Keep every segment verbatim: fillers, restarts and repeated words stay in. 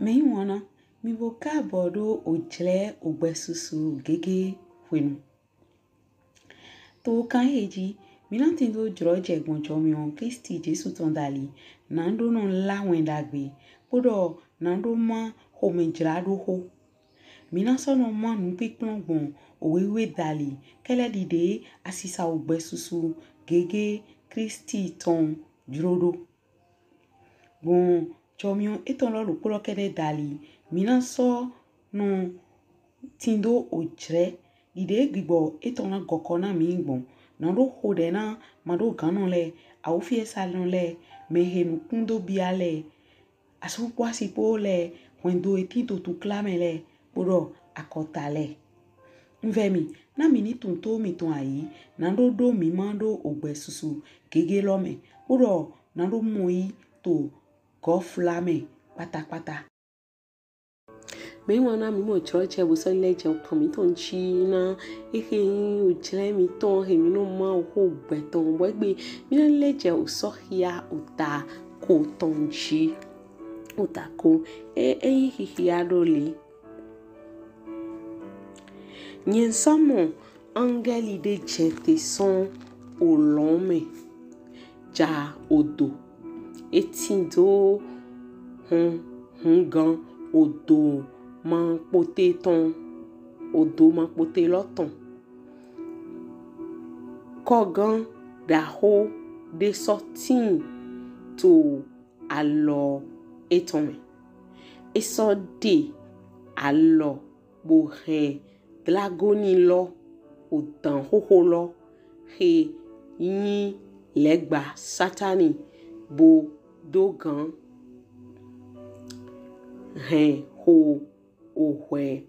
Mɛyiwanna, mì bo kaabɔ ɖo ojlɛ ogbɛsusu gege hwenu. To kan ehe ji, mí na tindo jlɔjɛ gbɔn jɔmiɔn Klisti Jesu tɔn dali, naɖo nɔ lá wɛn ɖagbe, kpoɖɔ naɖo má xomɛjlaɖoxo. Mí na sɔ nɔ má nupinplɔn gbɔn owe wiwe dali, kɛlɛ ɖiɖe asisa ogbɛsusu gege Klisti tɔn jlo ɖo. Gbɔn jɔmiɔn etɔn lɔ ɖokpo lɔ kɛɖɛ dali, mí na sɔ nɔ tindo ojlɛ ɖiɖe gbigbɔ etɔn na gɔkɔ na mí gbɔn. Naɖo xoɖɛ na maɖoganɔ lɛ, awufiɛsanɔ lɛ, mɛhe nukun do bia lɛ, asu kpo asi kpo lɛ, hwɛndo he tin to tukla mɛ lɛ, kpoɖɔ akɔta lɛ. Un vɛ mì, na mì ni tunwun to mìtɔn ayi, naɖo ɖo mí ma ɖo ogbɛsusu gege lɔ mɛ, kpoɖɔ naɖo mɔyi to gɔfla mɛ kpatakpata. Mɛyiwanna, mí mɔ jlɔjɛ bo sɔ lɛ jɛ okan mítɔn ji na ehe nyi ojlɛ mítɔn he mí nɔ má oxo ogbɛ tɔn, bɔ egbe mí na lɛ jɛ Osɔxia ota ko tɔn ji. Ota ko, e, e nyi xixia ɖo le. Nyɛ sɔ mɔ angɛli ɖe jɛte sɔn olɔn mɛ ja odo. E tindo hun, hungan odo makpote tɔn, odo makpote lɔ tɔn. Kɔgan ɖaxo ɖe sɔ tin to alɔ etɔn mɛ. E sɔ ɖe alɔ bo hɛn dlagoni lɔ, odan xoxo lɔ, he nyi lɛgba Satani, bo do gan hɛn xo ohwe,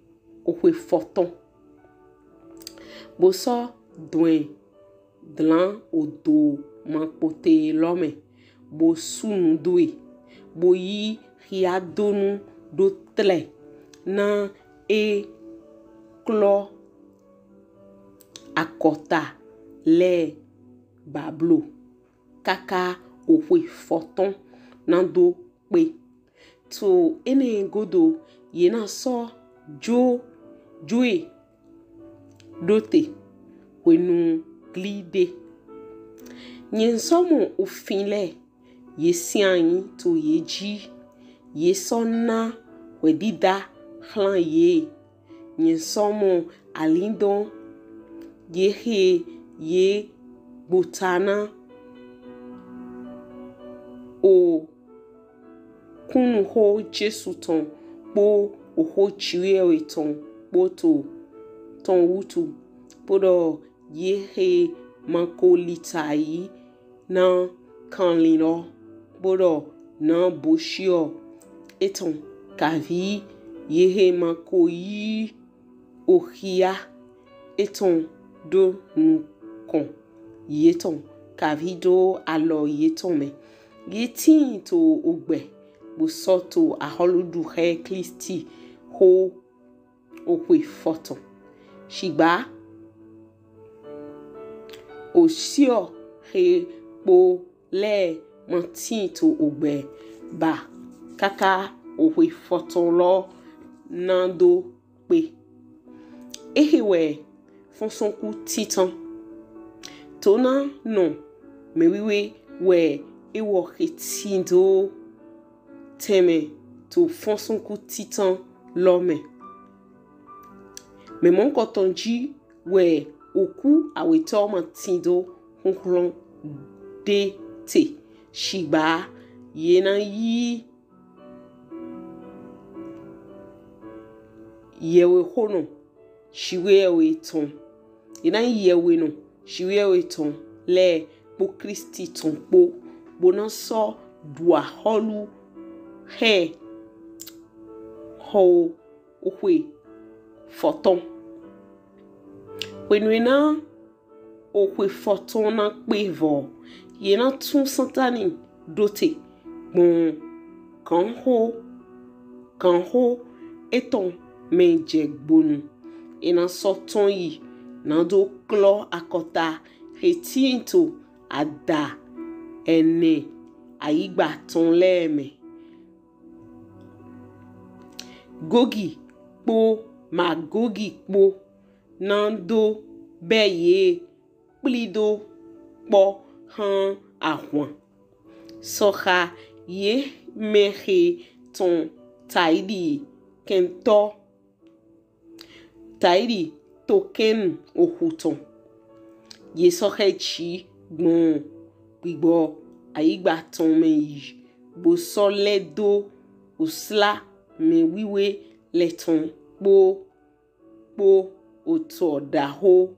ohwe fɔtɔn, bo sɔ dɔn ɛ dlan odo makpote lɔ mɛ, bo su nu do e, bo yi xiadonu ɖo tlɛ na e klɔ akɔta lɛ bablo kaka ohwe fɔtɔn na do kpe. To enɛ godo, ye na sɔ jo, jo e ɖo te hwenu gli ɖe. Nyɛ sɔ mɔ ofin lɛ, ye sinai to ye ji, ye sɔ na hwɛdida xlan ye. Nyɛ sɔ mɔ alindɔn ye he ye gbota na o kunnuxo Jesu tɔn kpo oxo Jiwheyɛwhe tɔn kpo to tɔn wutu, kpoɖɔ ye he ma ko litayi na kanlin lɔ, kpoɖɔ na boshiɔ etɔn, kavi ye he ma ko yi oxia etɔn ɖo nukɔn yetɔn, kavi ɖo alɔ yetɔn mɛ. Ye tin to ogbɛ, bo sɔ to axɔluɖuxɛ Klisti xo ohwe fɔtɔn. Shigba oshiɔ he kpo lɛ ma tin to ogbɛ ba kaka ohwe fɔtɔn lɔ na do kpe. Ehe wɛ fɔnsɔnku titan. To na nɔ mɛwiwe wɛ ewɔ he tindo tɛnmɛ to fɔnsɔnku titan lɔ mɛ. Mɛ mɔnkɔtɔn ji wɛ oku awetɔ ma tindo huhlɔn ɖe te, shigba ye na yi yɛwexonɔ Jiwheyɛwhe tɔn. Ye na yi yɛwhenɔ Jiwheyɛwhe tɔn lɛ kpo Klisti tɔn kpo, bo na sɔ ɖu axɔlu xɛ xɔ ohwe fɔtɔn. Hwenu e na ohwe fɔtɔn na kpe vɔ, ye na tun Satani ɖo te gbɔn ganxo, ganxo etɔn mɛ jɛ gbonu. E na sɔ tɔn yi na do klɔ akɔta he tin to ada ɛnɛ ayigba tɔn lɛ mɛ. Gogi kpo Magogi kpo na do bɛ ye kplido kpɔ han ahwan. Sɔha ye mɛhe tɔn taidi kɛntɔ taidi to kɛn ohu tɔn. Ye sɔ hɛ ji gbɔn gbigbɔ ayigba tɔn mɛ yi bo sɔ lɛ do osla mɛ wiwe lɛ tɔn kpo kpo otɔ daho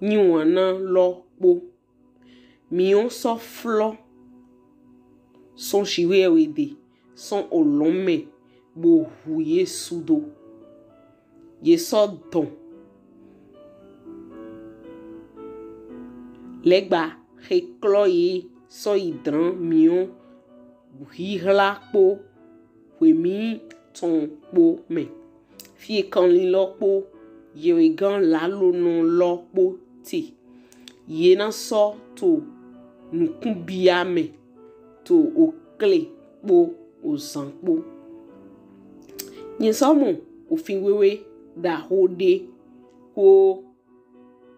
nyiwanna lɔ kpo. Miɔn sɔ flɔ sɔn shiwe wede sɔn olɔn mɛ bo hu Yesu do. Ye sɔ dɔn lɛgba he klɔ ye sɔ yi dlan miɔn hihla kpo hwemi tɔn kpo mɛ. Fie kanlin lɔ kpo yewegan lalonɔ lɔ kpo te. Ye na sɔ to nukunbia mɛ to okle kpo ozan kpo. Nyɛ sɔ mɔ ofin wewe daho de ko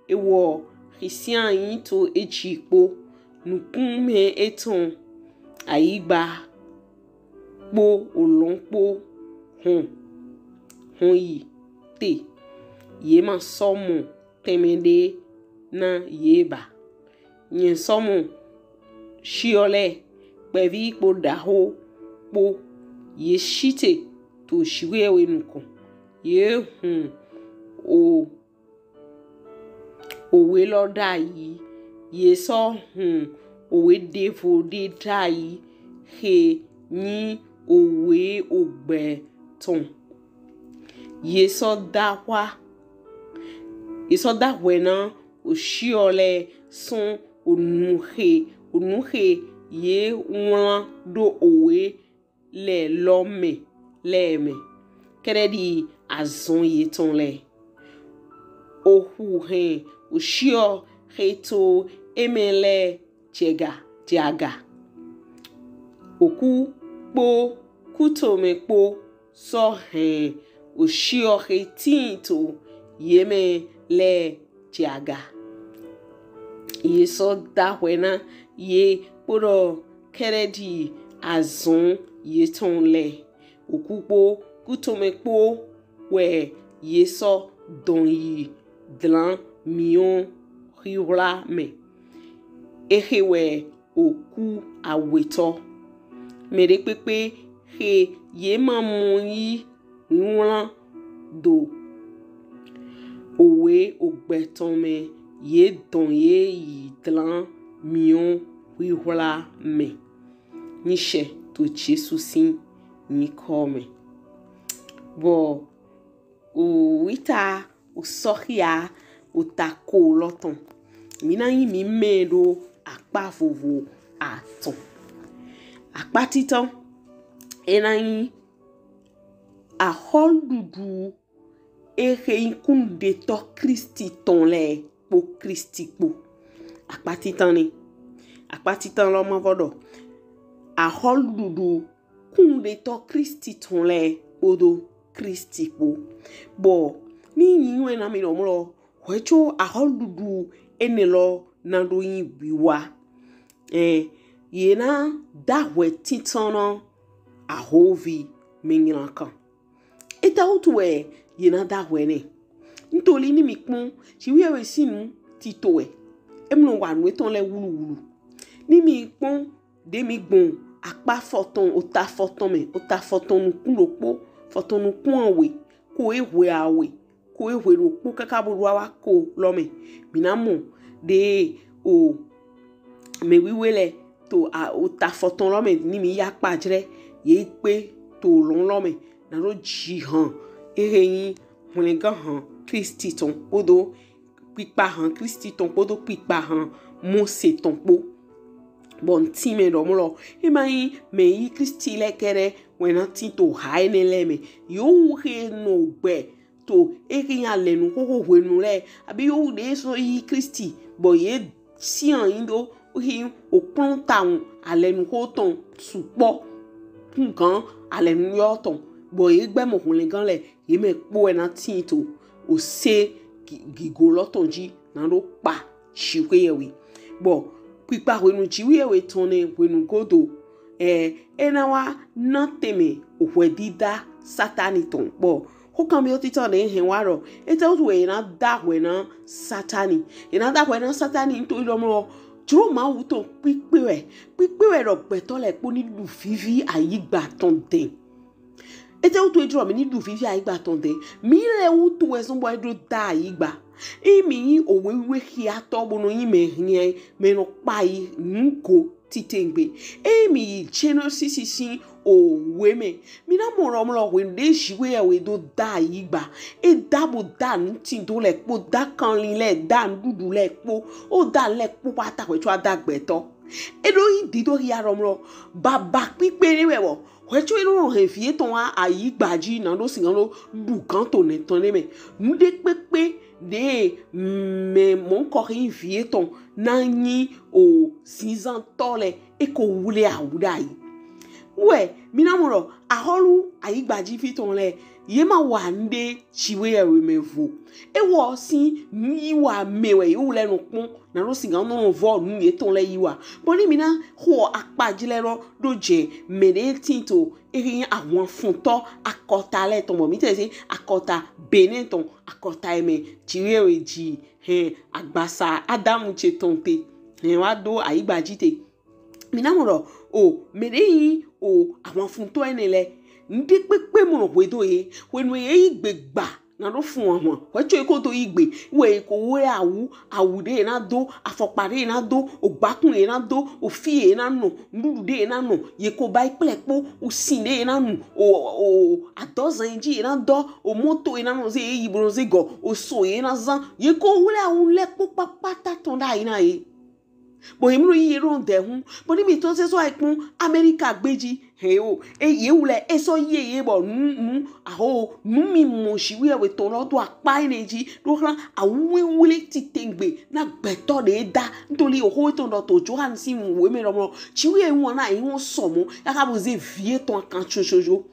ewɔ hisian yin to eji kpo nukun mɛ etɔn ayigba kpo olɔn kpo hɔn hɔn yi te. Ye ma sɔ mɔ tɛnmɛ de na ye ba. Nyɛ sɔ mɔ shiɔ lɛ kpɛvi kpo daho kpo ye shite to shiwe we nukɔn. Ye hun o owe lɔ ɖayi. Ye sɔ hun owe ɖevo ɖe ɖayi he nyi owe ogbɛ tɔn. Ye sɔ dahwa ye sɔ dahwɛ na oshiɔ lɛ sɔn onu he onu he ye wlan ɖo owe lɛ lɔ mɛ lɛ mɛ kɛɖɛɖi azɔn yetɔn lɛ. Ohu hɛn oshiɔ he to emɛ lɛ jɛga jɛaga. Oku kpo kutomɛ kpo sɔ hɛn oshiɔ he tin to ye mɛ lɛ jɛaga. Ye sɔ dahwɛ na ye kpoɖɔ kɛɖɛɖi azɔn yetɔn lɛ. Oku kpo kutomɛ kpo wɛ ye sɔ dɔn yi dlan miɔn hihwla mɛ. Ehe wɛ oku awetɔ. Mɛɖekpekpe he ye ma mɔ yi winwlan do owe ogbɛ tɔn mɛ ye dɔn ye yi dlan miɔn hihwla mɛ. Nyi shɛ to Jesu sin nyikɔ mɛ. Bɔ owita osɔhia ota ko lɔ tɔn. Mi na nyi mi mɛ ɖo akpa vovo atɔn. Akpa titan e na nyi ahɔluɖuɖu ehe nyi kunnuɖetɔ Kristi tɔn lɛ kpo Kristi kpo. Akpa titan ni. Akpa titan lɔ ma vɔ ɖɔ ahɔluɖuɖu kunnuɖetɔ Kristi tɔn lɛ kpodo Kristi kpo. Bɔ ni nyi wɛ na mi nɔ mlɔ hwɛ tso ahɔluɖuɖu enɛ lɔ na ɖo nyi wiwa. Ɛ ye na dahwɛ titan nɔ ahovi mɛ nylankan. Eta wutu wɛ ye na dahwɛ nɛ. Ntoli ni mi kpɔn shiwe we sinu tito wɛ. Emlɔ wa nu etɔn lɛ wuluwulu. Ni mi kpɔn ɖe mi gbɔn akpa fɔtɔn ota fɔtɔn mɛ ota fɔtɔn nukun ɖokpo fɔtɔn nukun awe ko ehwe awe ko ehwe ɖokpo kaka bo ɖo awa ko lɔ mɛ. Mi na mɔ ɖe o mɛ wiwe lɛ to ota fɔtɔn lɔ mɛ ni mi ya kpajrɛ ye kpe to lɔn lɔ mɛ na ɖo ji han ehe nyi hwlɛngan han Kristi tɔn kpodo kpikpa han Kristi tɔn kpodo kpikpa han Mose tɔn kpo. Bɔ ntin mɛ ɖɔ mlɔ e ma nyi mɛ yi Kristi lɛ kɛɖɛ wɛ na tin to ha enɛ lɛ mɛ. Yewu he nɔ gbɛ to ehe nyi alɛnu xoxo hwenu lɛ abi yewu ɖe sɔ yi Kristi bɔ ye sian nyi ɖo he okplɔn tawun alɛnu xo tɔn sukpɔ. kungan alɛnu yɔ tɔn, bɔ ye gbɛ mɔ hwlɛngan lɛ, ye mɛ kpo wɛ na tin to ose gigo lɔ tɔn ji na ɖo kpa Jiwheyɛwhe we. Bɔ kpikpa hwenu Jiwheyɛwhe tɔn nɛ hwenu godo, ɛ e na wa na tɛnmɛ hwɛdida Satani tɔn. Bɔ xokanbiɔ titan ɖe hɛn wa ɖɔ, etɛwutu wɛ ye na da hwɛ na Satani? Ye na da hwɛ na Satani to ɖɔ mɔ jlo Mawu tɔn kpikpe wɛ, kpikpe wɛ ɖɔ gbɛtɔ lɛ kpo ni ɖu vivi ayigba tɔn dɛn. Etɛwutu e jlo mi ni ɖu vivi ayigba tɔn dɛn? Mi lɛ wutu wɛ zɔn bɔ e ɖo da ayigba. Eyin mi yin owe wiwe xiatɔ bo nɔ yin mɛ hiɛ mɛ nɔ kpa yi nugo titengbe. Eyin mi yi Jɛnɛsisi sin owe mɛ, mi na mɔ ɖɔ mlɔ hwenu ɖe Jiwheyɛwhe ɖo da ayigba, e da bo da nutindo lɛ kpo, da kanlin lɛ, da nuɖuɖu lɛ kpo, o da lɛ kpo pata hwɛ co a da gbɛtɔ. E ɖo yi dido xia ɖɔ mlɔ baba kpikpe ɖe wɛ bɔ hwɛ co e nɔ hɛn vi etɔn wa ayigba ji na ɖo sigan ɖo ɖu gan to nɛ tɔn ɖe mɛ. Nu ɖe kpekpe ɖe mɛ mɔnkɔ xi vi etɔn na yin o zinzantɔ lɛ, e ko wle awu ɖayi. Wɛ mi na mɔ ɖɔ axɔlu ayigba ji fi tɔn lɛ, ye ma wa nu ɖe Jiwheyɛwhe mɛ vo. Ewɔ sin nuyiwa mɛ wɛ ye wlɛ nɔ kpɔn na ɖo sigan nɔ vɔ nu yetɔn lɛ yi wa. Bɔ ni mi na xo akpaji lɛ lɔ ɖo jɛ mɛ ɖe tin to ehe yin ahwanfuntɔ akɔta lɛ tɔn, bɔ mi tɛ se akɔta Benɛ tɔn, akɔta e mɛ Jiwheyɛwhe ji hɛn agbasa Adamu ce tɔn te hɛn wa do ayigba ji te. Mi na mɔ ɖɔ o mɛ ɖe yin o ahwanfuntɔ enɛ lɛ, nu ɖe kpekpe mɔ nɔ hwedo ye hwenu ye yi gbe gba na ɖo fun ahwan. Hwɛ co e ko do yi gbe wɛ e ko wle awu, awu ɖe ye na do, afɔkpa ɖe ye na do, ogbakun ye na do, ofi ye na nɔ, nuɖuɖu ɖe ye na nɔ, ye ko ba yi kplɛ kpo, osin ɖe ye na nu, o o adɔzan ji ye na dɔ, o moto ye na nɔ ze ye yi bo nɔ ze gɔ, oso ye na zan, ye ko wle awu lɛ kpo kpakpata tɔn ɖayi na ye. Bɔ ye mlɔ yi ye ɖo dɛ hun. Bɔ ni mi tɔn se sɔ ayi kpɔn Amerika gbeji hɛn o, e ye wlɛ e sɔ ye ye bɔ nu nu aho nu mi mɔ Jiwheyɛwhe tɔn lɔ do akpa enɛ ji ɖo hlan awuwiwli titengbe na gbɛtɔ ɖe da. Ntoli oho etɔn ɖɔ to Johanu sin owe mɛ ɖɔ mlɔ Jiwheyɛwhe wan na yi wan sɔmɔ yaka bo ze vi etɔn akan cococo.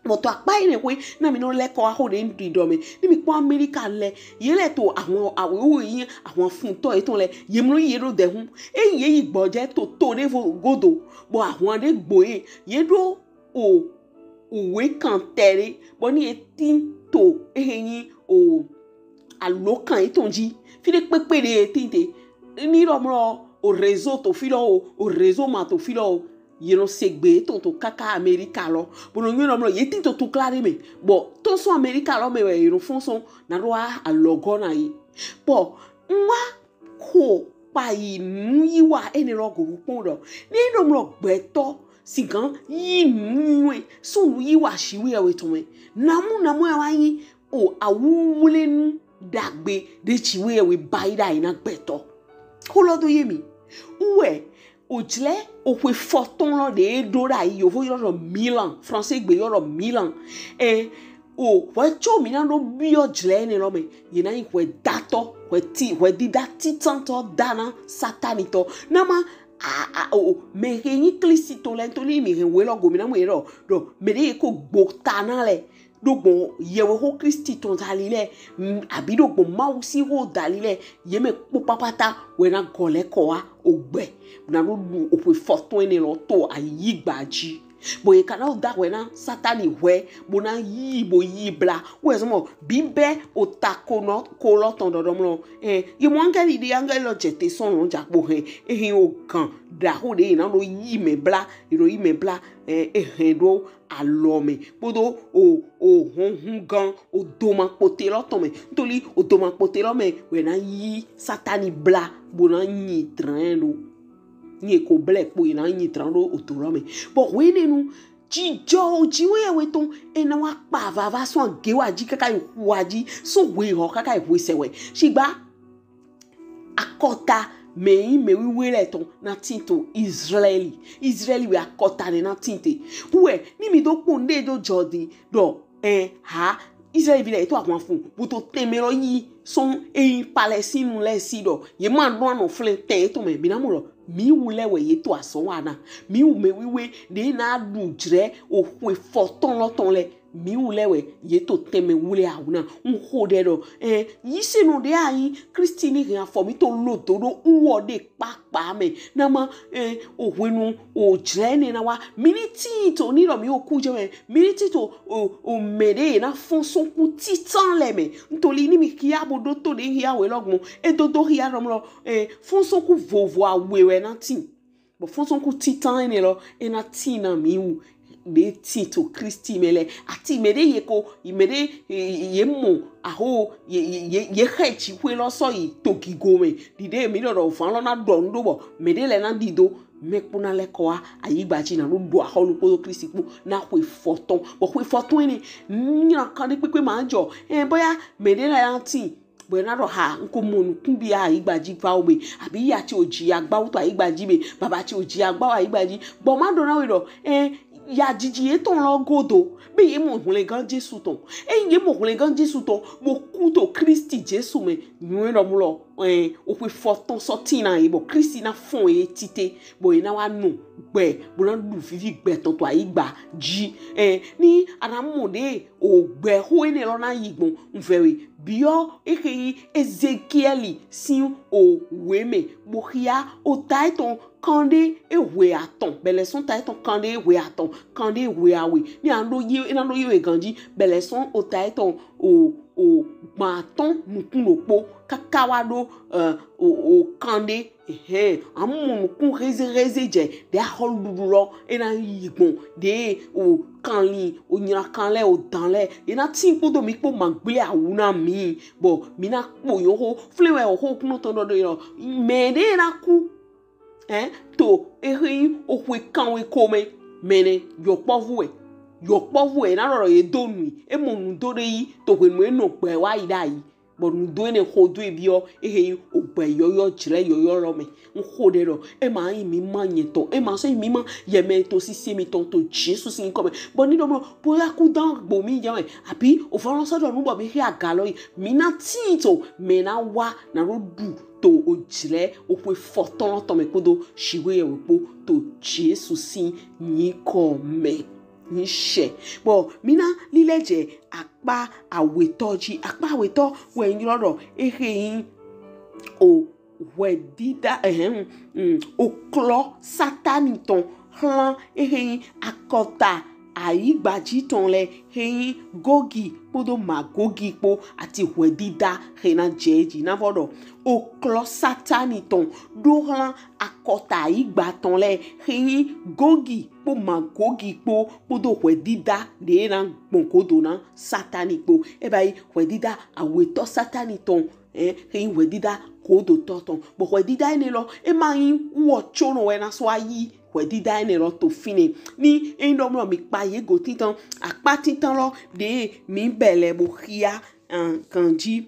Bɔ to akpa enɛ hwe na mi nɔ lɛkɔ wa xo ɖe un ɖi ɖɔ mɛ. Ni mi kpɔn Amerika lɛ, ye lɛ to ahwan awewe yin ahwanfuntɔ yetɔn lɛ, ye mlɔ yi ye ɖo dɛ hun. Eyin ye yi gbɔjɛ to to ɖevo godo, bɔ ahwan ɖe gbo ye, ye ɖo o owe kan tɛ ɖe, bɔ ni ye tin to ehe yin o alokan yetɔn ji, fi ɖe kpekpe ɖe ye tin te. Ni ɖɔ mlɔ o réseau to fi lɔ o, o réseau ma to fi lɔ o, ye nɔ se gbe etɔn to kaka Amerika lɔ, bo nɔ nyɔ nɔ mlɔ ye tin to tukla ɖe mɛ, bɔ tɔn sɔn Amerika lɔ mɛ wɛ ye nɔ fɔn sɔn na ɖo wa alɔgɔ na ye. Bɔ un wa ko kpayi nuyiwa enɛ lɔ go kpɔn ɖɔ ni nɔ mlɔ gbɛtɔ sigan yi nuyɔnɛn sɔn nuyiwa Jiwheyɛwhe tɔn mɛ, namu namu ya wa yin o awuwlenu ɖagbe ɖe Jiwheyɛwhe ba yi ɖayi na gbɛtɔ. Xo lɔ do ye mi. Wɛ ojlɛ oxwe fɔtɔn lɔ ɖe ɖo ɖayi, yovo ylɔ ɖɔ Milan, français gbe ylɔ ɖɔ Milan. Ɛ o hwɛ co mi na ɖo biɔ jlɛ enɛ lɔ mɛ, ye na yin hwɛdatɔ, hwɛ ti hwɛdida titantɔ da na Satani tɔ. Na ma a a o mɛ he yin Klisti tɔn lɛ, ntoli mi hɛn owe lɔ go mi na mɔ ye ɖɔ ɖɔ mɛ ɖe ye ko gbo ta na lɛ ɖo gbɔn yɛwhexo Klisti tɔn dali lɛ, abi ɖo gbɔn Mawu sin xo dali lɛ, ye mɛ kpo kpakpata wɛ na gɔ lɛkɔ wa ogbɛ na ɖo ɖu oxwe fɔtɔn enɛ lɔ to ayigba ji. Bɔ ye ka na da hwɛ na Satani hwɛ bo na yi bo yi bla. Wɛ zɔn mɔ bibɛ ota ko nɔ ko lɔ tɔn ɖɔɖɔ mlɔ. Ɛ ye mɔ angɛli ɖe, angɛli lɔ jɛ te sɔn lɔn jakpo hɛn ehin o gan ɖaxo ɖe ye na ɖo yi mɛ bla, ye ɖo yi mɛ bla. Ɛ e hɛn ɖo alɔ mɛ kpodo o o hunhun gan o doma kpote lɔ tɔn mɛ. Ntoli o doma kpote lɔ mɛ wɛ na yi Satani bla bo na nyi dran ɖo. Nyi ko blɛ kpo ye na nyi dran ɖo o do lɔ mɛ. Bɔ hwenɛnu jijɔ o Jiwheyɛwhe tɔn e na wa kpa vava sɔn agewa ji kaka yi hua ji, sɔn hwehɔ kaka yi hwesɛwɛ. Shigba akɔta mɛ yin mɛ wiwe lɛ tɔn na tin to Izlaɛli. Izlaɛli wɛ akɔta nɛ na tin te. Wɛ ni mi do kpɔn nuɖe do jɔ din ɖɔ ɛ ha Izlaɛli vi lɛ ye to ahwanfun bo to tɛnmɛ lɔ yi sɔn eyin Palɛstinu lɛ si ɖɔ ye ma nɔ anɔ flɛn tɛn yetɔn mɛ, mi na mɔ ɖɔ Mìwlɛ wɛ ye to azɔn wa na. Mìwlɛ mɛ wiwe ɖe na ɖu jlɛ oxwe fɔtɔn lɔ tɔn lɛ. Mìwlɛ wɛ ye to tɛnmɛ wlɛ awu na. N xo ɖɛ ɖɔ, ɛ, yisenɔ ɖe ayi Kristi ni hɛn afɔ mì to lo do ɖo uwɔ ɖe kpakpa mɛ. Na ma, ɛ, ohwenu o jlɛ ne na wa. Mì ni tin to ni ɖɔ mì o ku jɛ mɛ. Mì ni tin to o, o mɛ ɖe ye na fɔn sɔn ku titan lɛ mɛ. Ntoli ni mì xia bo ɖo to ɖe xia wɛ lɔ gbɔn. E dodo xia ɖɔ mlɔ, ɛ, fɔn sɔn ku vovo awe wɛ na tin. Bɔ fɔn sɔn ku titan enɛ lɔ, e na tin na mì wu ɖe tin to Kristi mɛ lɛ. Ati mɛ ɖe ye ko, mɛ ɖe ye mɔ aho ye ye ye xɛ jixwe lɔ sɔ yi to gigo mɛ. Ɖiɖe mì ɖɔ ɖɔ van lɔ na ɖɔ nu ɖo bɔ mɛ ɖe lɛ na ɖi do. Mɛ kpo na lɛ kɔ wa ayigba ji na ɖo ɖo axɔlu kpodo Kristi kpo na xwe fɔtɔn. Bɔ xwe fɔtɔn enɛ nyina kan ɖe kpekpe ma jɔ. Ɛ, bɔya mɛ ɖe lɛ na tin. Bɔ e na ɖɔ ha, n ko mɔ nukun bia ayigba ji va wo be, abi ya ti o ji agba wo to ayigba ji be, baba ti o ji agba wo ayigba ji. Bɔ ma ɖɔ na we ɖɔ, ɛ, ya jiji yetɔn lɔ godo be ye mɔ hwlɛngan Jesu tɔn. E ye mɔ hwlɛngan Jesu tɔn, bo ku to Kristi Jesu mɛ. Nyuɛ ɖɔ mlɔ, ɛ, oxwe fɔtɔn sɔ tin na ye bɔ Kristi na fɔn ye tite, bɔ ye na wa nɔ gbɛ, bo na ɖu vivi gbɛ tɔn to ayigba ji. Ɛ, ni a na mɔ ɖe o gbɛ xo enɛ lɔ na yi gbɔn. N vɛ we biɔ exe yi Ezekiɛli sin owe mɛ, bo xia ota etɔn kanɖe ehwe atɔn, bɛlɛ sɔn ota etɔn kanɖe ehwe atɔn, kanɖe ehwe awe. Ni a ɖo yi, e na ɖo yi we ganji, bɛlɛ sɔn ota etɔn o, o gban atɔn nukun ɖokpo kaka wa ɖo, ɛ, o, o kanɖe. Ehɛn, a mɔ nukun hezeheze jɛ ɖe axɔluɖuɖu lɔ e na yi gbɔn ɖe o kanlin, o nylakan lɛ, o dan lɛ, e na tin kpodo mì kpo ma gble awu na mì. Bɔ mì na kpo yɔn xo flɛn wɛ o xo kunɔ tɔn ɖɔ ɖe yɔ mɛ ɖe na ku, ɛ, to exe yi oxwe kanwe ko mɛ. Mɛ nɛ yɔkpɔvu wɛ, yɔkpɔvu wɛ na ɖɔ ɖɔ ye do nui, e mɔ nu do ɖe yi to hwenu e nɔ gbɛ wa yi ɖa yi. Bɔ nu do enɛ xo do ebiɔ exe yi ogbɛ yɔyɔ jlɛ yɔyɔ lɔ mɛ. N xo ɖɛ ɖɔ e ma yi mì ma nyɛ tɔn, e ma sɔ yi mì ma yɛ mɛ to sisi mì tɔn to Jesu sin nyikɔ mɛ. Bɔ ni ɖɔ mɔ boya ku dan gbo mì jɛ mɛ, abi o va lɔ sɔ ɖɔ nu bɔ mì xe aga lɔ yi, mì na tin to mɛ na wa na ɖo ɖu to o jlɛ oxwe fɔtɔn lɔ tɔn mɛ kpodo shiwe yɛ we kpo to Jesu sin nyikɔ mɛ. Ni shɛ. Bɔ mì na lilɛ jɛ akpa awetɔ ji. Akpa awetɔ wɛ n ylɔ ɖɔ exe yi o hwɛdida, ɛhɛn, mm, oklɔ Satani tɔn xlan exe yi akɔta ayigba ji tɔn lɛ, xe yi Gogi kpodo Magogi kpo ati hwɛdida xe na jɛ ji na vɔ ɖɔ oklɔ Satani tɔn ɖo xlan akɔta ayigba tɔn lɛ, xe yi Gogi kpo Magogi kpo kpodo hwɛdida ɖe na gbɔn godo na Satani kpo. E ba yi hwɛdida awetɔ Satani tɔn, ɛ, xe yi hwɛdida godotɔ tɔn. Bɔ hwɛdida enɛ lɔ, e ma yi wɔ tso nɔ wɛ na sɔ ayi hwɛdida enɛ lɔ to finɛ. Ni e yi ɖɔ mlɔ mì kpa ye go tintan, akpa tintan lɔ ɖe mì bɛ lɛ bo xia, ɛ, ganji.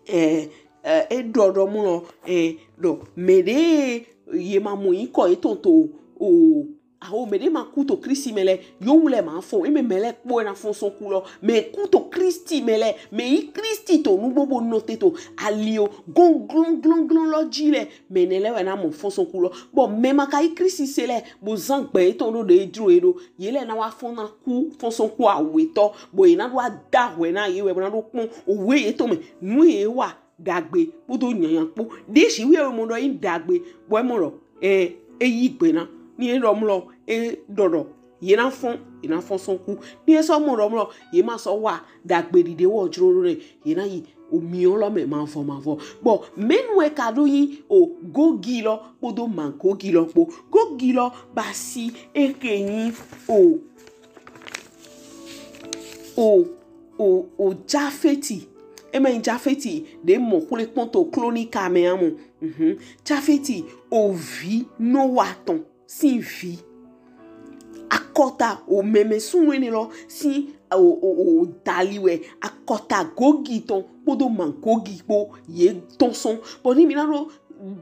Ɛ, ɛ, e ɖɔ ɖɔ mlɔ, ɛ, ɖɔ mɛ ɖe ye ma mɔ yi kɔ ye tɔn to o, aho mɛ ɖe ma ku to Kristi mɛ lɛ, yo wu lɛ ma fɔn, e mɛ mɛ lɛ kpo e na fɔn sɔn ku lɔ. Mɛ ku to Kristi mɛ lɛ, mɛ yi Kristi to nugbo bo nɔte to ali o, gɔn glɔn glɔn glɔn lɔ ji lɛ, mɛ nɛ lɛ wɛ na mɔ fɔn sɔn ku lɔ. Bɔ mɛ ma ka yi Kristi se lɛ, bo zan gbɛ etɔn ɖo ɖe e jlo e ɖo, ye lɛ na wa fɔn na ku fɔn sɔn ku awetɔ, bɔ ye na ɖo ada hwɛ na ye wɛ bo na ɖo kpɔn owe yetɔn mɛ, nu ye wa ɖagbe kpodo nyanya kpo. Ɖe si wi ewe mɔ ɖɔ yi ɖagbe, bɔ e mɔ ɖɔ, ɛ, e yi gbe na. Ni e ɖɔ mlɔ, e ɖɔ ɖɔ ye na fɔn, ye na fɔn sɔn ku. Ni e sɔ mɔ ɖɔ mlɔ ye ma sɔ wa ɖagbe ɖiɖe wɔ jlo ɖo nɛ, ye na yi omiɔ lɔ mɛ mavɔ mavɔ. Bɔ mɛnu e ka ɖo yi o Gogi lɔ kpodo Magogi lɔ kpo. Gogi lɔ basi exe yi o o o o Jafeti. E ma yi Jafeti ɖe mɔ xwle kpɔn to klonika mɛ a mɔ. Mhm. Jafeti ovi Nowa tɔn sin vi. Akɔta o mɛmɛ sunnu enɛ lɔ sin o o o dali wɛ akɔta Gogi tɔn kpodo Magogi kpo ye tɔn sɔn. Bɔ ni mì na ɖo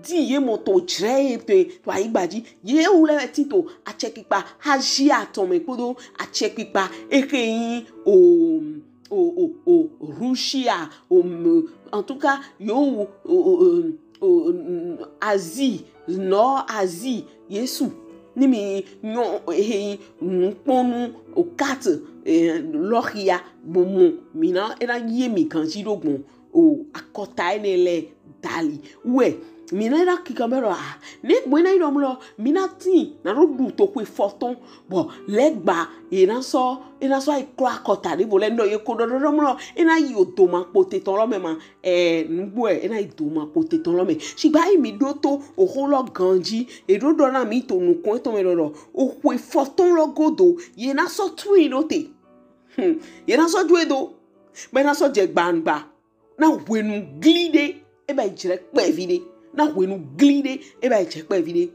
di ye mɔ to jlɛ ye to to ayigba ji. Ye wu lɛ wɛ tin to acɛkpikpa Azia tɔn mɛ kpodo acɛkpikpa exe yi o o o o Rusia o, en tout cas yo wu o o o Asie nɔ azi Yesu ni mi nyɔ ehe nukpɔnu o carte lɔxia bo mɔ mi na ena ye mi ganji ɖo gbɔn o akɔta ene lɛ dali wɛ mi na ena kikan bɛ lɔ a ne gbɔn ena yi lɔ mlɔ mi na tin na ɖo ɖu to xwe fɔtɔn bɔ lɛgba ena sɔ ena sɔ ayi klɔ akɔta ɖe bo lɛ nɔ ye ko ɖɔɖɔɖɔ mlɔ ena yi o doma kpote tɔn lɔ mɛ ma ɛ nugbo ɛ ena yi doma kpote tɔn lɔ mɛ sigba yi mi ɖo to oxo lɔ ganji e ɖo ɖɔ na mi to nukɔn etɔn mɛ ɖɔɖɔ o xwe fɔtɔn lɔ godo ye na sɔ tui ɖo te hmm ye na sɔ ɖo e do bɛ na sɔ jɛ gbangba na hwenu gli ɖe e ba yi jrɛ kpɛvi ɖe na hwenu gli ɖe e ba yi jrɛ kpɛvi ɖe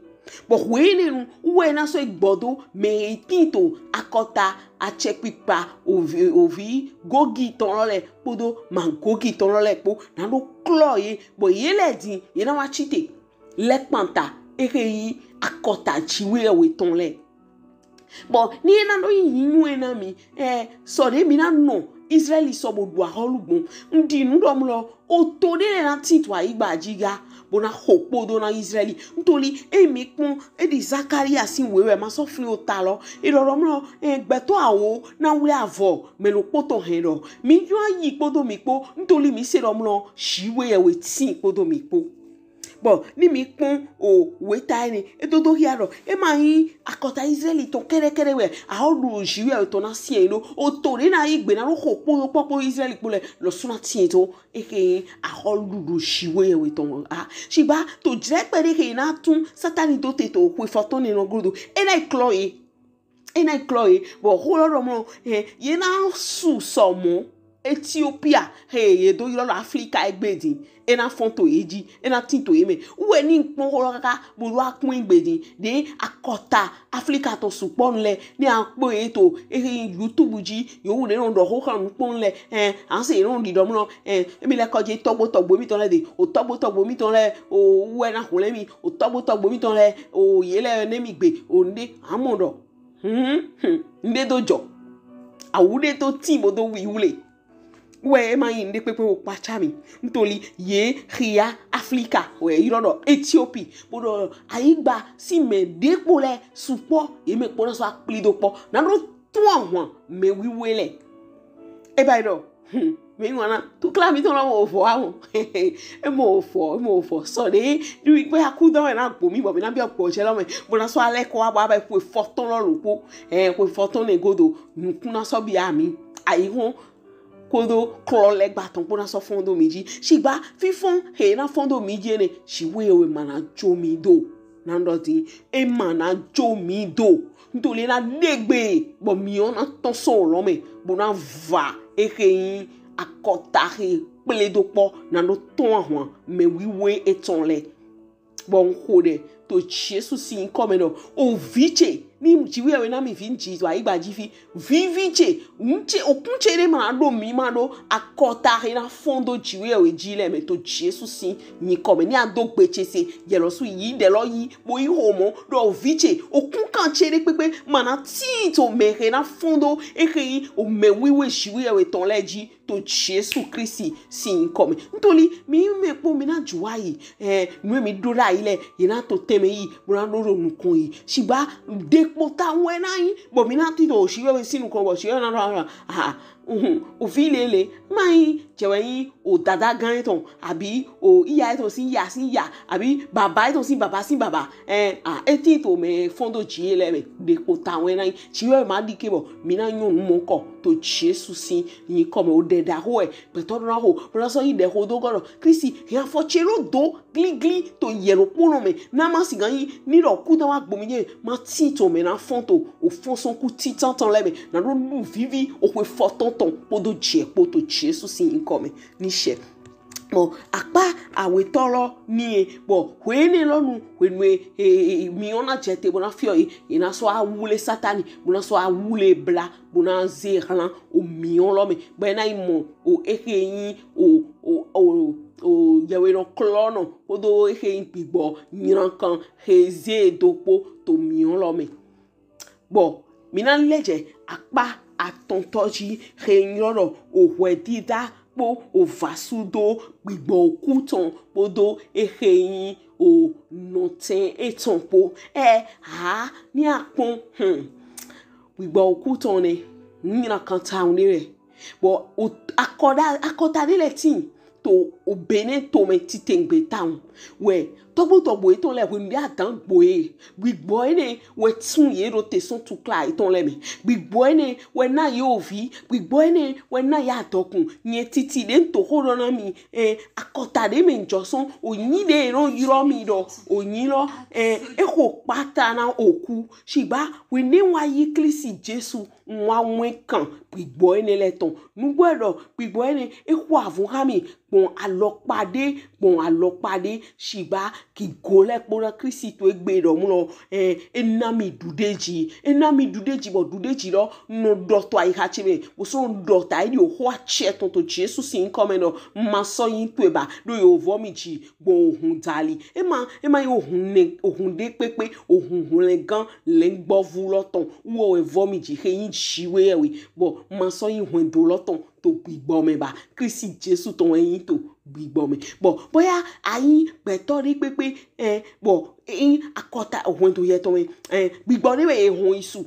bɔ hwenɛnu wɛ na sɔ gbɔdo mɛ e tin to akɔta acɛkpikpa ovi ovi gogi tɔn lɔ lɛ kpodo magogi tɔn lɔ lɛ kpo na ɖo klɔ ye bɔ ye lɛ din ye na wa tsi te lɛ kpanta ehe yi akɔta jiwe ewe tɔn lɛ bɔ ni ena ɖo yi nyuie na mi ɛ sɔ ɖe mi na nɔ Israeli sɔ bo ɖu axɔlu gbɔn ŋɖi nu ɖɔ mlɔ o to ɖe lɛ na tin to ayigba ji ga bo na xo kpodo na Israeli ŋtoli eyi mi kpɔn eɖi Zakaria sin wewɛ ma sɔ fli o ta lɔ eɖɔ ɖɔ mlɔ ɛ gbɛtɔ awo na wle avɔ mɛ lo kpotɔ hɛn ɖɔ mi yɔ ayi kpodo mi kpo ŋtoli mi se ɖɔ mlɔ shiwe yɛ we tin kpodo mi kpo bɔ ni mi kpɔn o weta ene edodo hia ɖɔ ema yi akɔta Israeli tɔn kɛɖɛkɛɖɛ wɛ awo ɖu jiwe awo tɔn na siɛ ɖo o to ɖe na yi gbe na ɖo xo kpo ɖo kpɔkpɔ Israeli kpo lɛ lɔ suna tiɛ to eke yi axɔ ɖuɖu jiwe awo tɔn a sigba to jrɛ kpɛ ɖe ke na tun Satani do te to xwe fɔtɔn ne nɔ godo ena yi klɔ ye ena yi klɔ ye bɔ xo lɔ ɖɔ mɔ ɛ ye na su sɔmɔ Ethiopia he ye do ylɔ lɔ Afrika egbe din ena fɔn to ye ji ena tin to ye mɛ wɛ ni kpɔn xo lɔ kaka bo do akpɔn egbe din ɖe akɔta Afrika tɔn sukpɔ nu lɛ ni akpɔ ye to ehe YouTube ji yewu ɖe nɔ ɖɔ xo xan nu kpɔn lɛ ɛ anse ye nɔ ɖi ɖɔ mlɔ ɛ emi lɛ kɔdze tɔgbo tɔgbo mi tɔn lɛ de o tɔgbo tɔgbo mi tɔn lɛ o wɛ na xlɛ mi o tɔgbo tɔgbo mi tɔn lɛ o ye lɛ ne mi gbe o ne amɔ ɖɔ Hmm, hmm. Nde do jɔ. Awu ɖe do tin bo do wi wule. Wɛ ema yi nde kpekpe wo kpatsa mi. Ntoli ye xia Afrika wɛ yi ɖɔ Ethiopie. Bo ɖɔ ayigba si mɛ ɖe kpo lɛ sukpɔ ye mɛ kpo na sɔ akpli do kpɔ. Na ɖo tun ahwan mɛ wiwe lɛ. E ba yi ɖɔ Hmm, mi ŋwana tukla mi tɔn lɔ mo vɔ awo. E mo vɔ, e mo vɔ. Sɔ ɖe ni wi pe aku dɔn na gbo mi bɔ mi na bi gbo jɛ lɔ mɛ. Mo na sɔ alɛ kɔ abo abe kwe fɔtɔn lɔ lo kpo. Eh, kwe fɔtɔn ne godo. Nukun na sɔ bi ami. Ayi hɔn kodo klɔ lɛ gba tɔn kpo na sɔ fɔn do mi ji. Sigba fifɔn he na fɔn do mi ji ne. Si we we ma na jo mi do. Na ɖɔ ti e ma na jo mi do. Ntoli na ɖegbe bɔ miɔ na tɔn sɔ lɔ mɛ bo na va ehe yin akɔta he kple do kpɔ na ɖo tɔn ahwan mɛ wiwe etɔn lɛ. Bɔ n xo ɖe to Jesu si ŋkɔ mɛ ɖɔ o vi ce ni jiwe we na mi vi ji to ayigba ji fi vivi ce ŋtse okun ce ɖe ma ɖo mi ma ɖo akɔta he na fɔn do jiwe we ji lɛ mɛ to Jesu si nyikɔ mɛ ni a do gbe ce se yɛlɔ su yi ɖe lɔ yi bo yi xo mɔ ɖo ovi ce okun kan ce ɖe kpekpe ma na tin to mɛ he na fɔn do ehe yi o mɛ wiwe jiwe we tɔn lɛ ji to Jesu Kristi si nyikɔ mɛ ntoli mi mɛ kpo mi na ju wa yi eh nu mi ɖo ɖe ayi lɛ yi na to tɛmɛ yi bo na ɖo ɖo nukun yi sigba ɖe kpo ta wɛ na yi bɔ mi na ti to jiwe we si nukun bɔ jiwe na ɖo ah Uhun, ovi lele, ma yin jɛwɛ yin o dada gan etɔn, abi o iya etɔn sin iya sin iya, abi baba etɔn sin baba sin baba. Ɛn, a, e tin to mɛ fɔn do ji lɛ mɛ, ɖe kpo ta wɛ na yin. Ci wɛ ma ɖike bɔ mi na nyɔ nu mɔnkɔ to Jesu sin yinkɔ mɛ. O ɖɛ ɖaxo wɛ gbɛtɔ ɖo na xo, bo na sɔ yin ɖɛ xo do gɔ ɖɔ Klisti hɛn afɔ ce ɖo do gligli to yɛ ɖokponɔ mɛ, na ma sigan yin ni ɖɔ ku na wa gbo mi jɛ, ma tin to mɛ na fɔn to o fɔnsɔnku titantan lɛ mɛ, na ɖo ɖu vivi o xwe fɔtɔn tɔn kpodo jɛ kpo to Jesu sin yinkɔ mɛ ni sɛ. Bɔ akpa awetɔ lɔ ni e, bɔ hwenɛ lɔ nu hwenu e, e, e, e, miɔ na jɛ te bo na fiɔ e, e na sɔ awule Satani, bo na sɔ awule bla, bo na ze hlan o miɔ lɔ mɛ, bɔ e na yi mɔ o ehe yin o, o, o, o yɛwhenɔ klɔnɔ kpodo ehe yin gbigbɔ nylankan he ze do kpo to miɔ lɔ mɛ. Bɔ mi na lɛ jɛ akpa atɔntɔ ji he yin ɖɔ o hwɛdida kpo ovasudo gbigbɔ oku tɔn kpodo ehe yin onɔtɛn etɔn kpo. Ɛ ha ni akpɔn, hmm, gbigbɔ oku tɔn nɛ, n nyina kan tawun ɖe lɛ. Bɔ akɔta ɖe lɛ tin to Benɛ tomɛ titengbe tawun. Wɛ tɔgbo tɔgbo etɔn lɛ, hwenu ɖe adan gbo ye, gbigbɔ enɛ wɛ tun ye ɖo te sɔn tukla etɔn lɛ mɛ. Gbigbɔ enɛ wɛ na ye ovi. Gbigbɔ enɛ wɛ na ye adɔkun. Nyɛ titi ɖe n to xo ɖɔ na mi, ɛ, akɔta ɖe mɛ n jɔ sɔn, onyi ɖe e nɔ ylɔ mi ɖɔ onyi lɔ, ɛ, e xo kpata na oku. Shigba hwenu ɖe n wa yi Klisti Jesu, n wa wɛn kan gbigbɔ enɛ lɛ tɔn. Nugbo wɛ ɖɔ gbigbɔ enɛ e xo avun xa mi gbɔn alɔkpa ɖe, gbɔn alɔkpa ɖe. Shigba gigo lɛ kpo na Klisti to egbe ɖɔ mlɔ, ɛ, e na mi ɖuɖeji. E na mi ɖuɖeji, bɔ ɖuɖeji lɔ nɔ ɖɔ to ayixa ce mɛ, bo sɔ ɖɔ ta e ɖi oxo acɛ tɔn to Jesu sin yinkɔ mɛ ɖɔ ma sɔ yin towe ba, ɖo ye vɔ mi ji gbɔn ohun dali. E ma, e ma yin ohun nɛ, ohun ɖe kpekpe, ohun hwlɛngan lɛngbɔvu lɔ tɔn wɔ wɛ vɔ mi ji, he yin Jiwheyɛwhe, bɔ ma sɔ yin hwɛndo lɔ tɔn to gbigbɔ mɛ ba. Klisti Jesu tɔn wɛ yin to gbigbɔ mɛ. Bɔ boya a yin gbɛtɔ ɖe kpekpe, ɛ, bɔ e yin akɔta hwɛndo yɛtɔn mɛ, ɛ, gbigbɔ ɖe wɛ e hɔn yi su.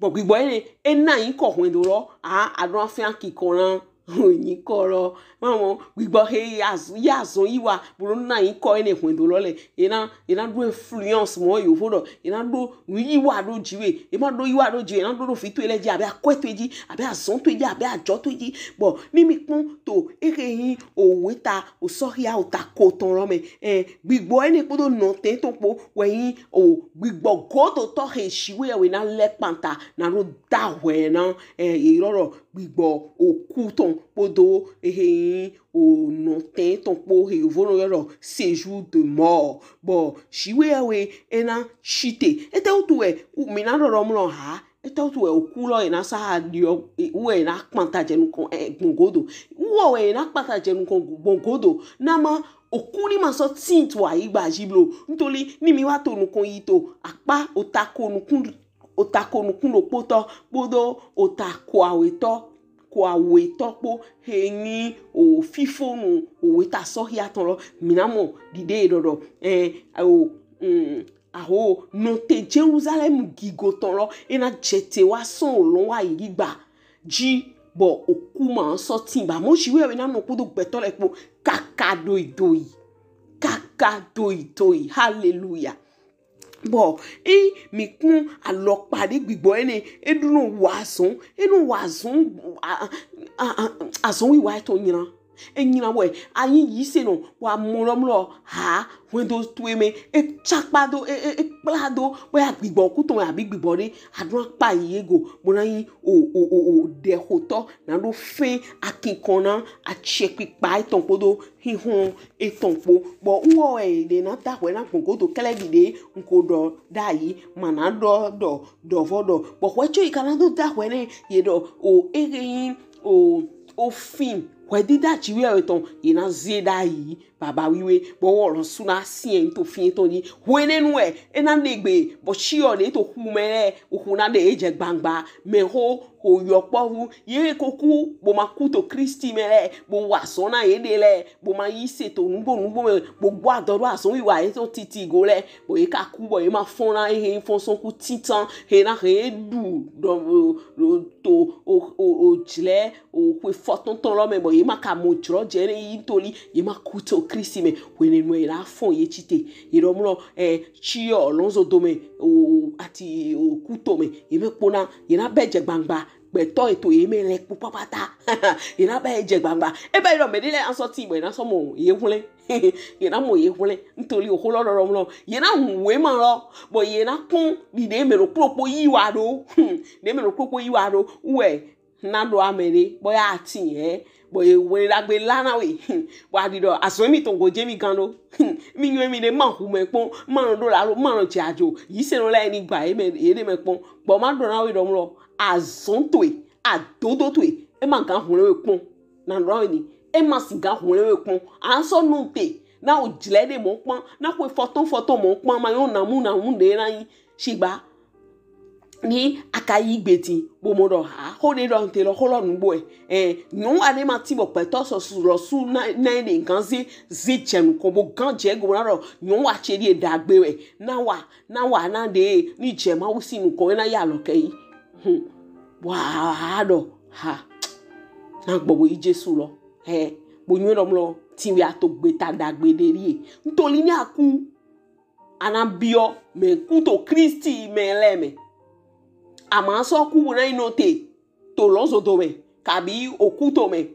Bɔ gbigbɔ enɛ e na yinkɔ hwɛndo lɔ, a, a ɖo afia kinkɔn na yinkɔ lɔ. Mamɔ gbigbɔ he ya azɔn yi wa, bo na yinkɔ enɛ hwɛndo lɔ lɛ. E na, e na ɖo influence, mɔ yovo ɖɔ e na ɖo nu yi wa ɖo ji we. E ma ɖo yi wa ɖo ji we, e na ɖo ɖo vi towe lɛ ji, abe akwɛ towe ji, abe azɔn towe ji, abe ajɔ towe ji. Bɔ ni mi kpɔn to ehe yin oweta Osɔhia ota ko tɔn lɔ mɛ, ɛ, gbigbɔ enɛ kpodo nɔtɛn tɔn kpo wɛ yin o gbigbɔ godotɔ he Jiwheyɛwhe na lɛ kpanta na ɖo dahwɛ na, ɛ, ye ylɔ ɖɔ gbigbɔ oku tɔn kpodo ehe yin onɔtɛn tɔn kpo he yovo nɔ ylɔ ɖɔ séjour de mort. Bɔ Jiwheyɛwhe e na site. Etɛwutu wɛ mi na ɖɔ ɖɔ mlɔ ha? Etɛwutu wɛ oku lɔ e na sa ɖiɔ, wɛ e na kpanta jɛ nukɔn, ɛ, gbɔn godo? Wɔ wɛ e na kpanta jɛ nukɔn gbɔn godo, na ma oku ni ma sɔ tin to ayigba ji blo. Ntoli ni mi wa to nukɔn yi to akpa ota ko nukun, ota ko nukun ɖokpotɔ kpodo ota ko awetɔ, ko awetɔ kpo he yin o fifonu oweta Osɔhia tɔn lɔ, mi na mɔ ɖiɖe ɖɔɖɔ, ɛ, o, mm, aho nɔtɛn Jelusalɛm gigo tɔn lɔ, e na jɛte wa sɔn olɔn wa ayigba ji, bɔ oku ma sɔ tin ba. Mɔ Jiwheyɛwhe na nɔ kpodo gbɛtɔ lɛ kpo kaka doidoi, kaka doidoi. Haleluya. Bɔ e mi kpɔn alɔkpa ɖe gbigbɔ enɛ e ɖo nɔ wa azɔn, e nɔ wa azɔn, a, a, a, azɔn wiwa etɔn nyina. E nyina wɛ a yin yisenɔ, wa mɔ lɔ mlɔ ha hwɛndo towe mɛ e cakpa do, e, e, e kpla do, boya gbigbɔ oku tɔn wɛ abi gbigbɔ ɖe, a ɖo akpa yi e go, bo na yin o, o, o, o ɖɛxotɔ na ɖo fɛn akinkɔn na acɛkpikpa etɔn kpodo hinhɔn etɔn kpo. Bɔ wɔ wɛ e ɖe na dahwɛ na gbɔn godo kɛlɛ ɖiɖe n ko ɖɔ ɖayi, ma na ɖɔ ɖɔ ɖɔvɔ ɖɔ. Bɔ hwɛ co yi ka na do dahwɛ nɛ, ye ɖɔ o ehe yin o, o fin hwɛdida Jiwheyɛwhe tɔn, ye na ze ɖayi baba wiwe, bɔ wɔ lɔ su na siɛn to fin etɔn ji. Hwenɛnu wɛ e na ɖe gbe, bɔ ciɔ ɖe to oku mɛ lɛ, oku na ɖe ye jɛ gbangba. Mɛho, ho yɔkpɔvu, ye ko ku, bo ma ku to Klisti mɛ lɛ, bo wa azɔn na yeɖe lɛ, bo ma yise to nugbo nugbo mɛ, bo gbɔ adɔ ɖo azɔn wiwa yetɔn titi go lɛ, bɔ ye ka ku, bɔ ye ma fɔn na ehe fɔn sɔn ku tintan, he na he ɖu ɖɔ, ɖɔ to o, o, o jlɛ o xwe fɔtɔntɔn lɔ mɛ, bɔ ye ma ka mɔ jlɔjɛ ne yi ntoli, ye ma ku to Klisti mɛ. Hwenɛnu ye na fɔn ye ci te, ye ɖɔ mlɔ, ɛ, ciɔ lɔnzo do mɛ, o ati o kuto mɛ, ye mɛ kpona, ye na bɛ jɛ gbangba. Gbɛtɔ eto ye mɛ lɛ kpo kpakpata, ye na bɛ jɛ gbangba. E bɛ yi ɖɔ mɛ ɖe lɛ asɔ ti bɔ ye na sɔ mɔ ye hwlɛn. Ye na mɔ ye hwlɛn. Ntoli oxo lɔ ɖɔɖɔ mlɔ, ye na hun wema lɔ, bɔ ye na kpɔn ɖiɖe mɛ ɖo kpokpo yi wa ɖo. Ɖe mɛ ɖo kpokpo yi wa ɖo wɛ na ɖo amɛ ɖe bɔ ya ti yɛ, bɔ ye wɛ ɖagbe la na we. Bɔ a ɖi ɖɔ azɔn mi tɔn go jɛ mi gan ɖo. Mi nyɔ mi ɖe ma hu mɛ kpɔn, ma nɔ ɖo la lo, ma nɔ jɛ ajo. Yisenɔ lɛ ni gba ye mɛ, ye ɖe mɛ kpɔn. Bɔ ma ɖɔ na we ɖɔ mlɔ, azɔn towe, adodo towe, e ma gan hwlɛn we kpɔn. Na ɖɔ na we ni, e ma si gan hwlɛn we kpɔn. A sɔ nɔ te na o jlɛ ɖe mɔ kpɔn, na xwe fɔtɔn fɔtɔn mɔ kpɔn, ma yɔn namu namu ɖe na yi. Shigba ni a ka yi gbe din bo mɔ ɖɔ ha xo ɖe ɖɔ nte lɔ xo lɔ nugbo ɛ. Ɛ, nyɔnu aɖe ma tin bɔ gbɛtɔ sɔsu lɔsu na na ɖe nkan ze ze dze nukɔn bo gan dze go na ɖɔ nyɔnu atse ɖi ɖagbe wɛ na wa na wa na ɖe ni dze Mawu si nukɔn na ya lɔ kɛ yi. Hmm. Wa ɖɔ ha na gbɔ bo yi Jesu lɔ. Ɛ, bo nyuɛ ɖɔ mlɔ tin wɛ ato gbeta ɖagbe ɖe ɖi. Ntoli ni aku ana biɔ mɛ ku to Kristi mɛ lɛ mɛ. Ama sɔ ku bo na yi nɔ te to lɔzodo mɛ kabi oku to mɛ.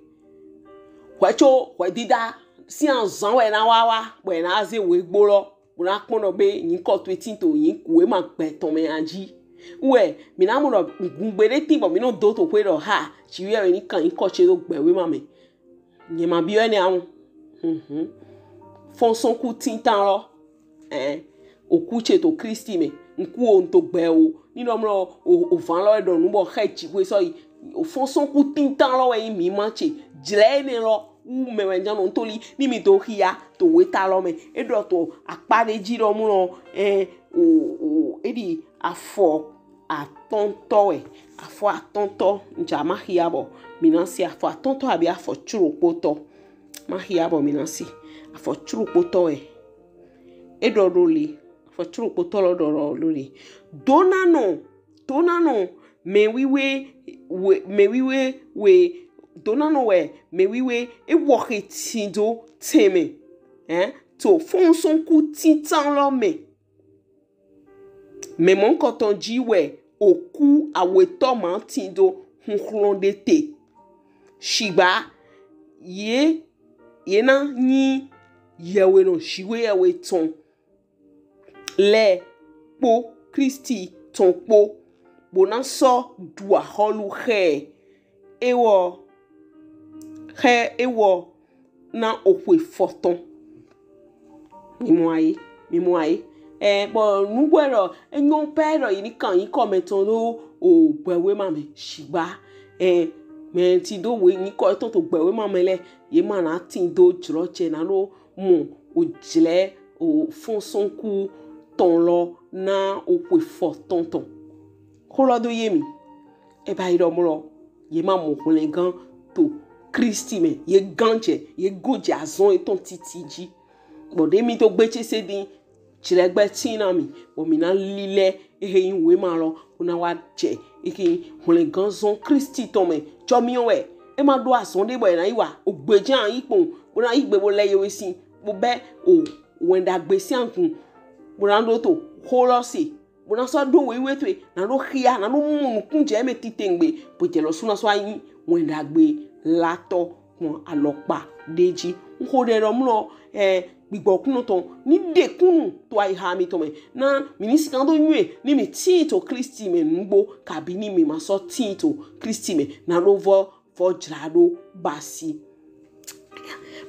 Hwɛ tso hwɛdida si azan wɛ na wa wa bɔ na ze wegbo lɔ bo na kpɔn ɖɔ be nyikɔ to etin to nyiku wema gbɛtɔ mɛ aji. Wɛ mi na mɔ ɖɔ gungbe ɖe tin bɔ mi nɔ do to xwe ɖɔ ha tsi wiɛ wɛ ni kan nyikɔ tse do gbɛ wema mɛ. Nye ma biɔ ne awu. Mhm. Fɔnsɔnku tintan lɔ. Ɛ, oku tse to Kristi mɛ. Nku o nto gbɛ o. Ni nɔ mlɔ o o van lɔ ɖɔ nu bɔ xe tsi xwe sɔ yi. O fɔnsɔnku tintan lɔ wɛ yi mi ma tse. Dzlɛ ne lɔ wu mɛ wɛ njan nɔ ntoli ni mi do xia to weta lɔ mɛ. E ɖɔ to akpa ɖe dzi ɖɔ mlɔ ɛ o o e ɖi afɔ atɔntɔ wɛ. Afɔ atɔntɔ nja ma xia bɔ mi na si afɔ atɔntɔ abi afɔ tsurokpotɔ. Ma xia bɔ mi na si afɔ tsurokpotɔ wɛ. E ɖɔ ɖo li afɔ tsurokpotɔ lɔ ɖɔ ɖo li. Dona nɔ dona nɔ mɛ wiwe we mɛ wiwe we dona nɔ wɛ mɛ wiwe e wɔ xe tin do tɛmɛ. Ɛ to fɔnsɔnku tintan lɔ mɛ. Mɛ mɔnkɔtɔn ji wɛ oku awetɔ ma tin do huhlɔn ɖe te. Shigba ye ye na nyi yɛwhenɔ shiwe yɛwe tɔn lɛ kpo Kristi tɔn kpo bo na sɔ ɖu axɔlu xɛ ewɔ xɛ ewɔ na oxwe fɔtɔn. Mi mɔ ayi, mi mɔ ayi. Ɛ bɔ nugbo ɖɔ enyɔ pɛ ɖɔ yi ni kan yi kɔ mɛ tɔn ɖo o gbɛwe ma mɛ shigba. Ɛ mɛ ti do we nyi kɔ etɔn to gbɛwe ma mɛ lɛ ye ma na tin do jlɔ jɛ na ɖo mɔ o jlɛ o fɔnsɔnku tɔn lɔ na oxwe fɔtɔn tɔn. Xo lɔ do ye mi. E ba yi ɖɔ mlɔ ye ma mɔ hwlɛngan to Kristi mɛ ye gan jɛ ye go jɛ azɔn etɔn titi ji. Bɔ ɖe mi to gbe tse se din tsilɛgbɛ tin na mi bɔ mi na lilɛ ehe yin wema lɔ bo na wa jɛ ehe yin hwlɛngan zɔn Kristi tɔn mɛ jɔ mi wɛ e ma ɖo azɔn ɖe bɔ e na yi wa o gbe jɛ ayi kpɔn bo na yi gbe bo lɛ yewe sin bo bɛ o wɛn ɖagbe sin agun bo na ɖo to xo lɔ se. Bo na sɔ ɖo wewe towe na ɖo xia na ɖo mɔ nukun jɛ mɛ titengbe bo jɛ lɔ su na sɔ anyi wɛn ɖagbe latɔ kpɔn alɔkpa ɖe ji. N xo ɖɛ ɖɔ mlɔ ɛ gbigbɔ kunɔ tɔn ni ɖe kunu to ayiha mi tɔn mɛ na mi ni sikan do nyuɛ ni mi tin to Kristi mɛ nugbo kabi ni mi ma sɔ tin to Kristi mɛ na ɖo vɔ vɔ jla ɖo basi.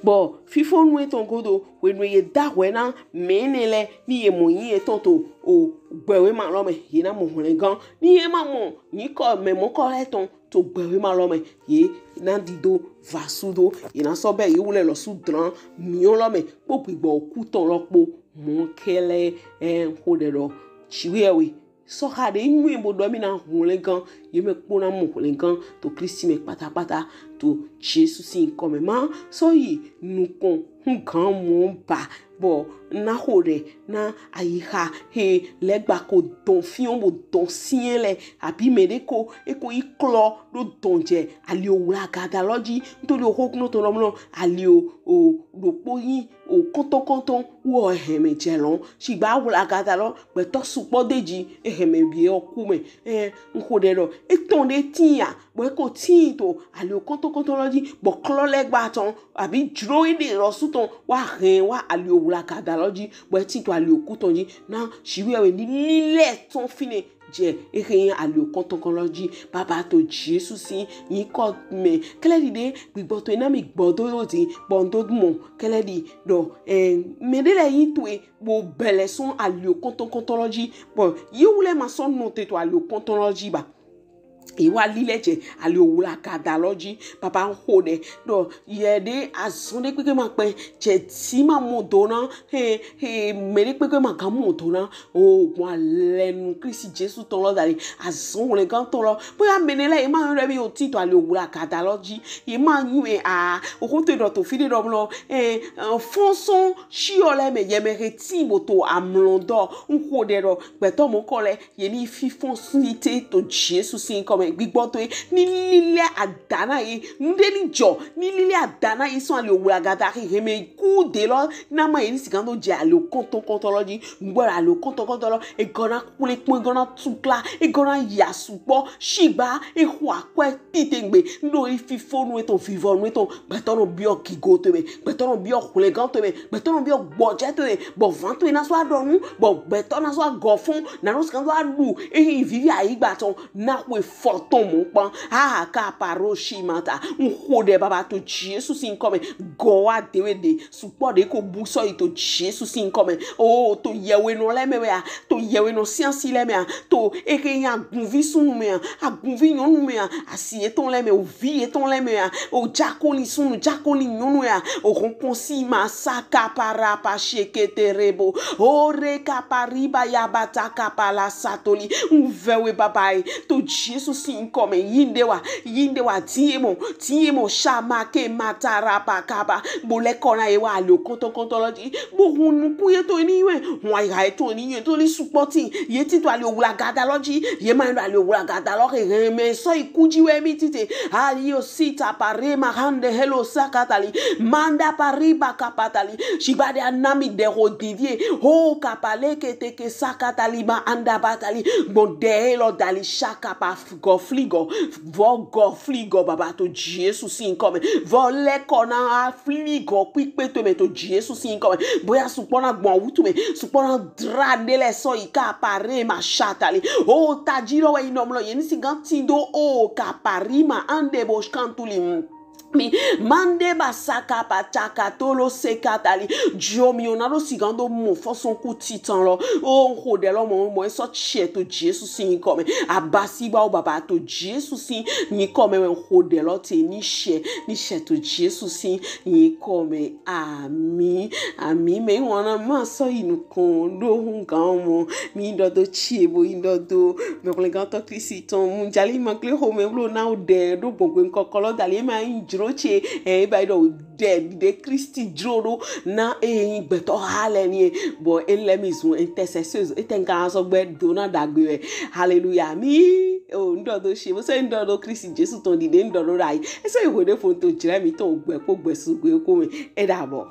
Bɔ fifonu etɔn godo whenu ye da hwɛ na mɛ enɛ lɛ ni ye mɔ yin etɔn to o gbɛwe ma lɔ mɛ ye na mɔ hwlɛngan ni ye ma mɔ yin kɔ mɛ mɔkɔ lɛ tɔn to gbɛwe ma lɔ mɛ ye na dido vasudo ye na sɔ bɛ ye wulɛ lɔsu dlan miɔ lɔ mɛ kpo gbigbɔ oku tɔn lɔ kpo mɔ kɛlɛ ɛ xo ɖɛ ɖɔ tsi wiɛ we. Sɔha ɖe nyuie bo ɖɔ mi na hwlɛngan ye mɛ kpo na mɔ hwlɛngan to Kristi mɛ kpatakpata to Jesu sin ŋkɔ mɛ ma sɔ yi nukɔn hugan mɔ ba bɔ na xo ɖɛ na ayiha he lɛgba ko dɔn fiɔ bo dɔn siɛ lɛ abi mɛ ɖe ko eko yi klɔ ɖo dɔn jɛ ali o wla gada lɔ ji ntoli o xo kunɔ tɔn lɔ mlɔ ali o o ɖokpo yi o kɔntɔn kɔntɔn wɔ ehɛmɛ jɛ lɔn shigba wla gada lɔ gbɛtɔ sukpɔ de ji ehɛmɛ bi ɔ ku mɛ ɛ n xo ɖɛ ɖɔ etɔn ɖe tin ya bɔ eko tin to ali o kɔntɔn kɔntɔn lɔ ji bɔ klɔ lɛ gba tɔn abi jlo yi ɖe lɔ su tɔn wa hɛn wa ali o wla gada lɔ ji bɔ etin to ali o ku tɔn ji na shiwi ɛwɛ ni lilɛ tɔn finɛ jɛ ehe yin ali o kɔntɔn kɔntɔn lɔ ji baba to Jesu sin yin kɔ mɛ kɛlɛ ɖi ɖe gbigbɔ to ena mi gbɔ do do di bɔ n do mɔ kɛlɛ ɖi ɖɔ ɛ mɛ ɖe lɛ yin to e bo bɛlɛ sɔn ali o kɔntɔn kɔntɔn lɔ ji bɔ yi wulɛ ma sɔ nɔ te to ali o kɔntɔn lɔ ji ba Ye wa lilɛ jɛ ali owla gada lɔ ji. Papa, n xo ɖɛ ɖɔ yɛ ɖe azɔn ɖe kpekpe ma kpɛ jɛ ti ma mɔ do na he he mɛ ɖe kpekpe ma gan mɔ do na. O gbɔn alɛnu Klisti Jesu tɔn lɔ dali, azɔn whlɛngantɔ lɔ, boya mɛ nɛ lɛ ye ma yɔn ɖe mi o ti to ali owla gada lɔ ji. Ye ma nyɔɛ a, o ko to ɖɔ to fi ɖe ɖɔ mlɔ e fɔnsɔn shiɔ lɛ mɛ yɛ mɛ he ti bo to amlɔ dɔ. N xo ɖɛ ɖɔ gbɛtɔ mɔ kɔ lɛ ye ni fifɔn site to Jesu sin yinkɔ mɛ. Gbigbɔ to ye ni lilɛ ada na ye, nuɖe ni jɔ ni lilɛ ada na ye sɔn ali owla gada he he mɛ ku de lɔ na ma ye ni sigan do jɛ ali okɔntɔn kɔntɔn lɔ ji. N gbɔ ali okɔntɔn kɔntɔn lɔ, egɔ na kple kpɔn, egɔ na tukla, egɔ na ya sukpɔ. Shigba e xɔ akwɛ titengbe. N ɖo yi fifo nu etɔn, vivɔ nu etɔn, gbɛtɔ nɔ biɔ gigo to mɛ, gbɛtɔ nɔ biɔ hwlɛngan to mɛ, gbɛtɔ nɔ biɔ gbɔjɛ to mɛ, bɔ van to na sɔ aɖɔ nu, bɔ gbɛtɔ na sɔ agɔ fɔn, na nɔ sika sɔ aɖu eyi vivi ayigba tɔn na xwe fɔ tɔn mɔ kpan. Ha ka paro shi mata. N xo ɖɛ baba to Jesu sin yinkɔ mɛ. Gɔ wa dewe de sukpɔ ɖe ko bu sɔ yi to Jesu sin yinkɔ mɛ. O to yɛwenɔ lɛ mɛ wɛ a, to yɛwenɔ siansi lɛ mɛ a, to eke yin agunvi sunnu mɛ a, agunvi nyɔnu mɛ a, asi etɔn lɛ mɛ, ovi etɔn lɛ mɛ a, o jakoli sunnu, jakoli nyɔnu a, o hɔnkɔn si ma sa kapara pa shekete rebo, o re kapariba yabata kapala satoli. N vɛ we baba yi to Jesu sin yinkɔ mɛ. Yinde wa, yinde wa, diye mɔ, diye mɔ shama ke matara pa kaba. Bo lɛ kɔ na ye wa ali okɔntɔn kɔntɔn lɔ ji. Bo hun nukun yetɔn ni yɔn, hun ayiha yetɔn ni yɔn, to li sukpɔ tin. Ye ti to ali owla gada lɔ ji. Ye ma yi do ali owla gada lɔ he he mɛ sɔ yi ku ji wɛ mi tite. Ali o sita pare ma hande helo sakatali. Manda pariba kapatali. Shigba ɖe ana mi ɖe ho divie. Ho kapale ke teke sakatali ma anda batali. Gbɔn ɖe he lɔ dali shaka pa gɔ fligɔ, vɔ gɔ fligɔ baba to Jesu sin yinkɔ mɛ. Vɔ lɛ kɔ na fligɔ kpikpe to mɛ to Jesu sin yinkɔ mɛ. Boya sukpɔ na gbɔn awutu mɛ, sukpɔ na dra ɖe lɛ sɔ yi ka pare ma shatali. O taji lɔ wɛ yi nɔ mlɔ ye ni sigan tin do o ka pari ma ande bo shkantuli. Mi mande ba saka pa taka tolo seka tali. Jo mi ona do sigan do mɔ fɔsɔn ku titan lɔ. O n xo ɖɛ lɔ mɔ mɔ e sɔ tsɛ to Jesu sin yinkɔ mɛ. Abasi ba o baba to Jesu sin yinkɔ mɛ wɛ n xo ɖɛ lɔ te ni shɛ ni shɛ to Jesu sin yinkɔ mɛ. Ami ami mɛ ŋɔ na ma sɔ yi nukɔn do hun gan mɔ. Mi dɔ do tsi bo yi dɔ do mɛ kple gantɔ Kristi tɔn mu jali ma kple xo mɛ blo na o ɖɛ do gbɔngbɔn kɔkɔ lɔ dali ma yi dzro tse e ba yi dɔ ɖe ɖe Kristi dzro ɖo na eyi gbɛtɔ ha lɛ ni bɔ ele mi zun intercesseuse ete nka sɔ gbɛ do na dagbe wɛ. Hallelujah. Mi o ŋdɔ do shi bo se ŋdɔ do Kristi Jesu tɔn di de ŋdɔ do da yi ese yi hwe de fo to jira mi tɔn gbɛ ko gbɛ su gbɛ ko me e da bɔ.